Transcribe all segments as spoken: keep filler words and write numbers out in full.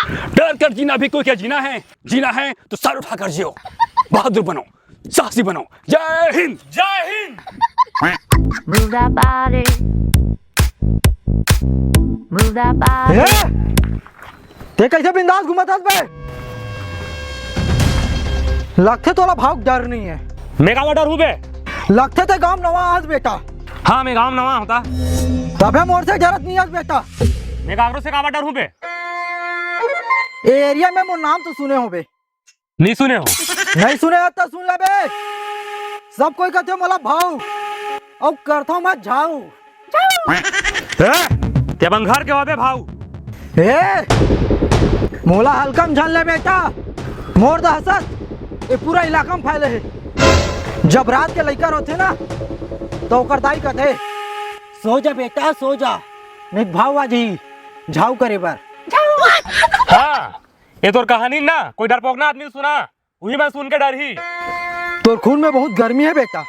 डर कर जीना भी कोई क्या जीना है? जीना है तो सर उठाकर जियो, बहादुर बनो, साहसी बनो। जय हिंद। जय Hind. Move that body. Move that body. ए? ते कैसे बिंदास घूमत हस बे? लगथे तोला भाव के डर नहीं है। मैं काबर डरहूं बे? लगथे ते गांव नवा हस बेटा। हाँ, मैं गांव नवा होता। तभे मोर से डरत नहीं हस बेटा। मैं काकरो से काबर डरहूं बे? ए एरिया में मोर नाम तो सुने होबे। नहीं सुने हो? नहीं सुने हस त सुन ले बे। सब कोई कहथे मोला भाऊ, अउ करथो मैं झाऊ। ए, ते बंघर के होबे भाऊ। ए, मोला हल्का में झन ले बेटा। मोर दहशत ए पूरा इलाका में फैले हे। जब रात के लइका रोथे ना, तो ओकर दाई कथे, "सो जा बेटा, सो जा, नहीं भाव आ जाही झाऊ करे बर।" हाँ, ये तोर कहानी ना कोई डरपोकना आदमी सुना, उही मैं सुन के डरही। तोर खून में बहुत गर्मी है बेटा,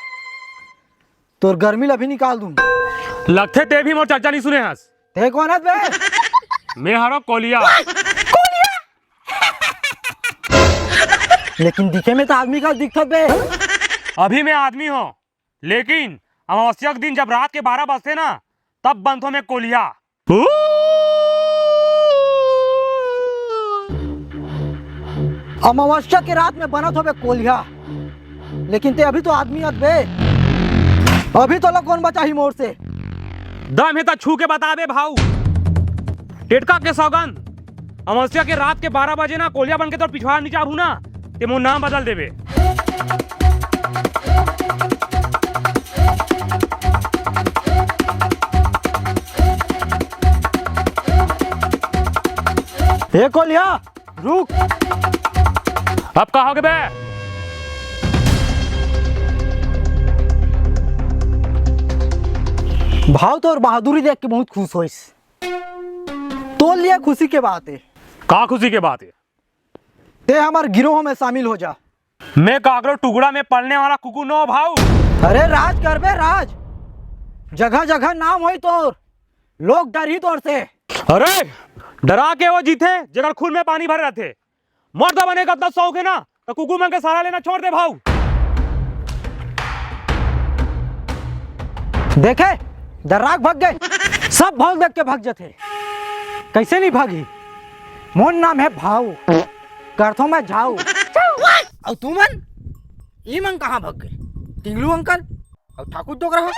तोर गर्मी ला भी निकाल दूं। लगथे ते भी मोर चर्चा नहीं सुने हस। ते कौन हस बे? मैं हरो कोलिया। लेकिन दिखे में तो आदमी का दिखत बे। अभी मैं आदमी हूँ, लेकिन अमावस्या के दिन जब रात के बारह बजथे ना, तब बनथो मैं कोलिया। अमावस्या के रात में बनत होबे कोलिया, लेकिन ते अभी तो आदमी हस बे। अभी तोला कौन बचाही मोर से? दम हे त छू के बताबे भाऊ। टेटका के सौगंध, अमावस्या के रात के बारह बजे ना कोलिया बन के तोर पिछवाड़ा नी चाबहूं ना, ते मोर नाम बदल देबे। ए कोलिया, रुक। अब का होगे बे? भाव तोर बहादुरी देख के बहुत खुश होइस। तोर लिए खुशी के बात है। का खुशी के बात है? ते हमर गिरोह में शामिल हो जा। मैं काकरो टुकड़ा में पलने वाला कुकुर नो भाऊ। अरे राज करबे राज, जगह जगह नाम होई तोर, लोग डरही तोर से। अरे, डरा के वो जीथे जेकर खून में पानी भरे रहथे। मर्द बने का इतना शौक है ना, तो कुकुर मन के सहारा लेना छोड़ दे भाऊ। देखे, डर्राक भग गे। सब भाव देख के भग जथे। कैसे नहीं भागी? मोर नाम है भाऊ, करथो मैं झाऊ। अउ तुमन, ई मन कहाँ भग गे? टिंगलू अंकल अउ ठाकुर डोकरा हो।